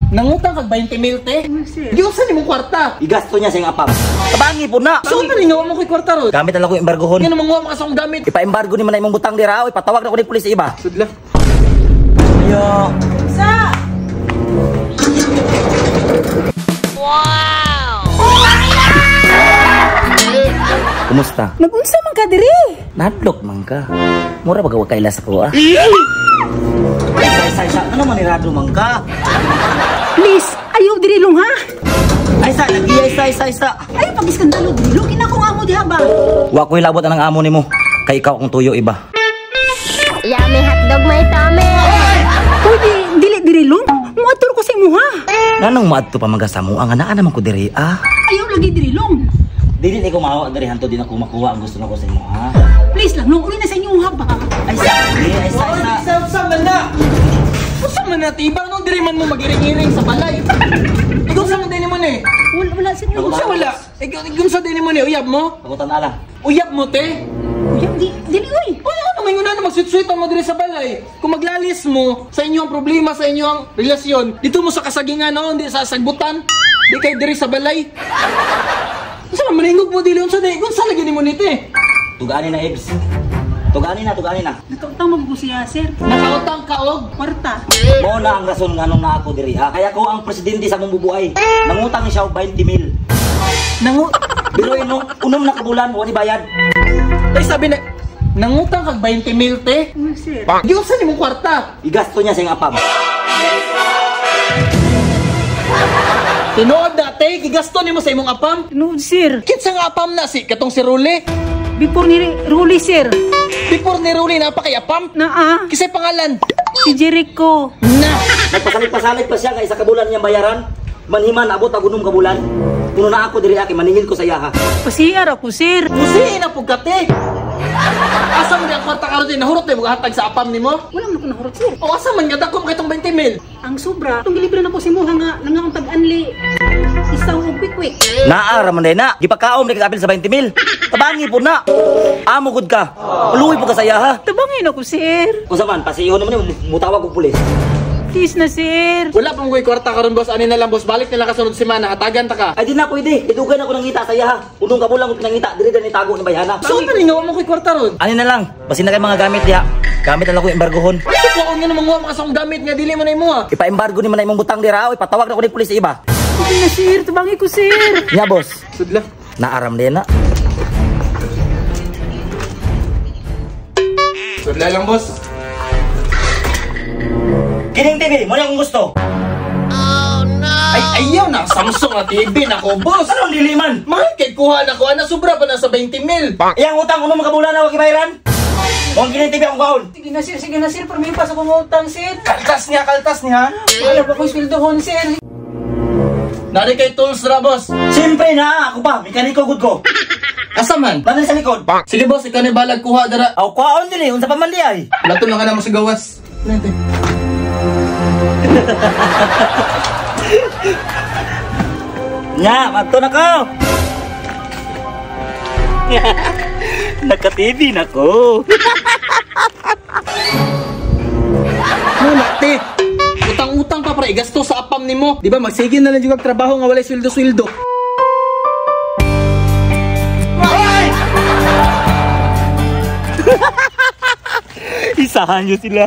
Nangutang kag 20 mil te. Giunsa nimo kwarta? Igasto niya sa iyang apam. Tabangi po na. So man nga mo koy kwarta ron. Gamit na lang ko embargohon. Nga manguha mo ka sa akong gamit. Ipa-embargo ni man na imong butang dira, oy, patawag na ko ni pulis iba. Sudla. Ayo. Sa! Kumusta? Nagunsa man ka diri? Nadlok man ka. Mura ba ka kaila sa ko ah? Isa, isa, isa. Ano man irado man ka? Please, ayaw diri long ha. Ay sa, nagiya isa, isa, isa. Ayaw pag-iskandalo diri long. Kina kong amo diha ba? Wa ko'y labot anang amo nimo. Kay ikaw akong tuyo iba. Yummy hotdog may tummy. Uy, di, dili diri long. Muadto ko sa imuha. Nganong maadto pa magasamo ang anaa naman ko diri ah. Ayaw lagi diri long. Dili ni ko mahawa diri hanto di na ko makuha ang gusto nako sa imo ha. Please lang long, uli na sa inyo ha ba? Ay sa, di, ay sa, isa. Sa sa man na. Unsa man na tiba nung diri man mo magiring-iring sa balay. Ikaw sa man dili mo ni. Wala, wala sir. Unsa wala? Ikaw sa dili mo ni uyab mo? Pagutan ala. Uyab mo te. Uyab di, dili uy. Uy, ano may nguna na magsweet-sweet mo diri sa balay. Kung maglalis mo sa inyo ang problema sa inyo ang relasyon, dito mo sa kasagingan no, hindi sa sagbutan. Di kay diri sa balay. Unsa man maningog mo dili unsa di? Unsa lagi nimo ni te? Tugani na Ebs. Tugani na, tugani na. Nakautang mo ko siya sir. Nakautang ka og Kwarta. Mo na ang rason nganong naa ako diri ha. Kaya ko ang presidente sa mong bubuhay. Nangutang siya og 20 mil. Nangu Biruin no, unom na kabulan wa ni bayad. Ay sabi na nangutang kag 20 mil te. Uy, sir. Giunsa nimo kwarta? Igasto niya sa iyang apam. Tinuod na te, gigasto nimo sa imong apam. Tinuod sir. Kinsa nga apam na si katong si Rule? Before ni Ruli sir. Before ni Rule na pa kay apam. Naa. Kisay pangalan? Si Jericho. Na. Nagpasalig-pasalig pa siya nga isa ka bulan niyang bayaran. Manhiman abot ag unom ka bulan. Kuno na ako diri kay maningil ko sa iya ha. Pasiyar ako sir. Musiin na pug ka te. Asa man di ang kwarta karon te? Nahurot na hatag sa apam nimo? Wala man ako nahurot sir. O asa man nga dako mo kitong 20 mil? Ang sobra, itong gilibre na po si Muha nga nangaong tag-anli. Isaw og quick-quick. Naa ra man day na. Gipakaom ni kag apil sa 20 mil. Tabangi po na. Amo gud ka. Luwi po ka sa iya ha. Tabangin ako sir. Unsa man pasihon naman ni mutawag og pulis. Please na sir. Wala pa mo kwarta karon boss. Ani na lang boss, balik na lang kasunod semana, hatagan ta ka. Ay di na pwede. Idugay na ko nangita sa iya ha. Unong ka bulan ko pinangita diri na nitago ni bayhana. So man nga mo koy kwarta ron. Ani na lang. Basin na kay mga gamit diha. Gamit na lang ko embargohon. Sa kuon nga manguha mo ka sa akong gamit nga dili mo na imo ha. Ipa-embargo ni man na imong butang dira, oy, patawag na ko ni pulis iba. Sige na sir, tabangi ko sir. Nya boss. Sudla. Naaram din na. Sudla lang boss. Kining TV, mo na akong gusto. Oh no. Ay ayaw na Samsung na TV na ko boss. Anong dili man? Mahal kay kuha na ko ana sobra pa na sa 20 mil. Iyang utang unom ka bulan na wa kibayaran. Mong kining TV akong kaon. Sige na sir, sige na sir. Pero may pa sa kong utang sir. Kaltas niya, kaltas niya. Wala pa ko'y sweldohon sir. Nari kay tools ra boss. Siyempre na ako pa, mekaniko gud ko. Asa man? Banal sa likod. Sige boss, ikaw na balag kuha dara. Aw kuhaon din eh, unsa pa man di ay. Lato lang ka na mo sa gawas. Nante. Nya, madto na ko. Naka-TV na ko. Muna te. Utang-utang pa pre, gasto sa apam nimo. Di ba magsige na lang jud kag trabaho nga walay sweldo-sweldo. Isahan niyo sila.